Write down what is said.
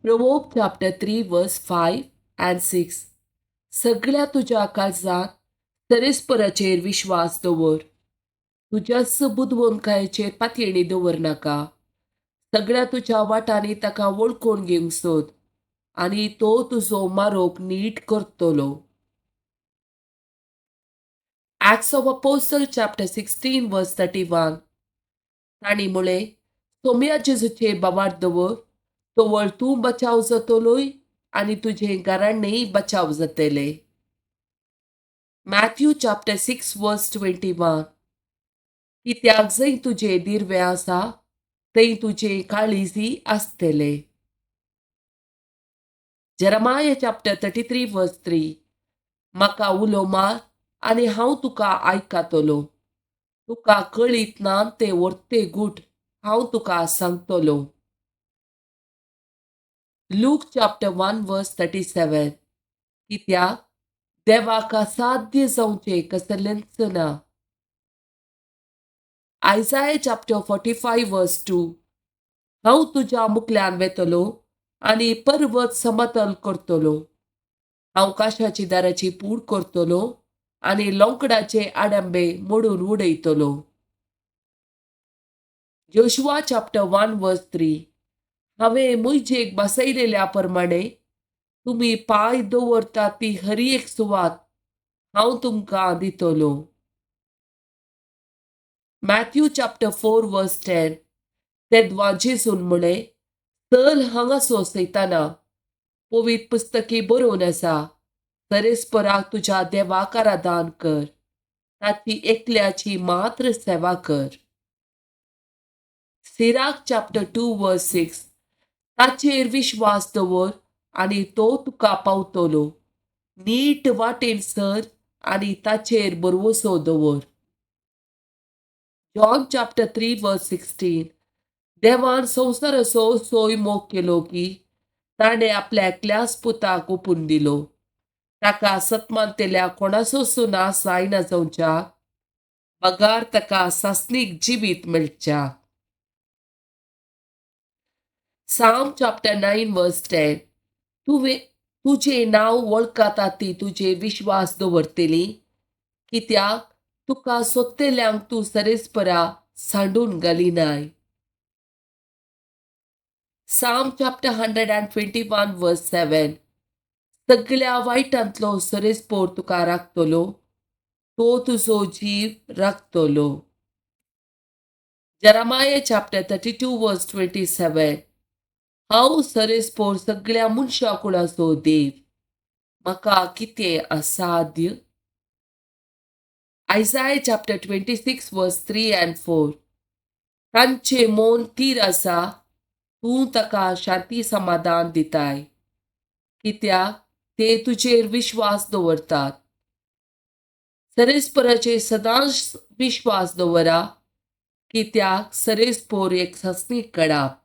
Proverb chapter 3 verse 5 and 6. सगळ्या तुज्या काळजांत सरेस्पराचेर विश्वास दवर, तुज्याच बुदवंतकायेचेर पातयेणी दवर नाका. सगळ्या तुज्या वाटांनी ताका वळखून घेवंक सोद आनी तो तुजो मारोग नीट करतलो. Acts of Apostle chapter 16 verse 31. तांणी म्हळें, सोम्या जेजूचेर बाबार दवर, तवळ तूं बचाव जातलोय आनी तुजें घराणेंय बचाव जातलें. Matthew chapter 6 verse 21. कित्याक जंय तुजें दिर्वें आसा थंय तुजें काळीजय आसतलें. Jeremiah chapter 33 verse 3. म्हाका उलो मार आनी हांव तुका आयकतलो, तुका कळीत ना तें व्हरते गूट हांव तुका सांगतलो. Luke chapter 1 verse 37. कित्याक देवाक असाध्य जावचें कसलेंच ना. Isaiah chapter 45 verse 2. हांव तुज्या मुखल्यान वेतलो आनी पर्वत समतल करतलो. हांव काशाची दाराची पूड करतलो आनी लोंकडाचे आडंबे मोडून उडयतलो. Joshua chapter 1 verse 3. हांवें म्हजेक बसयलेल्या प्रमाणे तुमी पांय दवरतात ती हर एक सुवात हांव तुमकां दितलो. Matthew chapter 4 verse 10. तेदवा जेजून म्हळें, चल हांगासो सैताना, पवित्र पुस्तकी बरोवन आसा, सरेस्पराक तुज्या देवाक आराधन कर, ताची एकल्याची मात्र सेवा कर. Sirach chapter 2 verse 6. ताचेर विश्वास दवर आनी तो तुका पावतलो, नीट वाटेन सर आनी ताचेर भरवंसो दवर. John chapter 3 verse 16. देवान संवसाराचो सोय मोग केलो की ताणें आपल्या एकल्याच पुताक ओपून दिलो, ताका सतमानतेल्या कोणाचोच नाश जायना जावच्या बगार ताका सासणीक जिवीत मेळच्या. Psalm chapter 9 verse 10. तुवें तुजें नांव वळखता ती तुजे विश्वास दवरतली, कित्याक तुका सोदतल्यांक तूं सरेस्परा सांडून घालिनाय. Psalm chapter 121 verse 7. सगळ्या वायटांतलो सरेस्पोर तुका राखतलो, तो तुजो जीव राखतलो. Jeremiah chapter 32 verse 27. हांव सरेस्पोर सगळ्या मनशा कुळाचो देव, म्हाका कितें असाध्य? Isaiah chapter 26 verse 3 and 4. तांचें मन थीर आसा, तूं ताका शांती समाधान दिताय, कित्याक ते तुजेर विश्वास दवरतात. सरेस्पराचेर सदांच विश्वास दवरा, कित्याक सरेस्पोर एक सासणीक कडाप.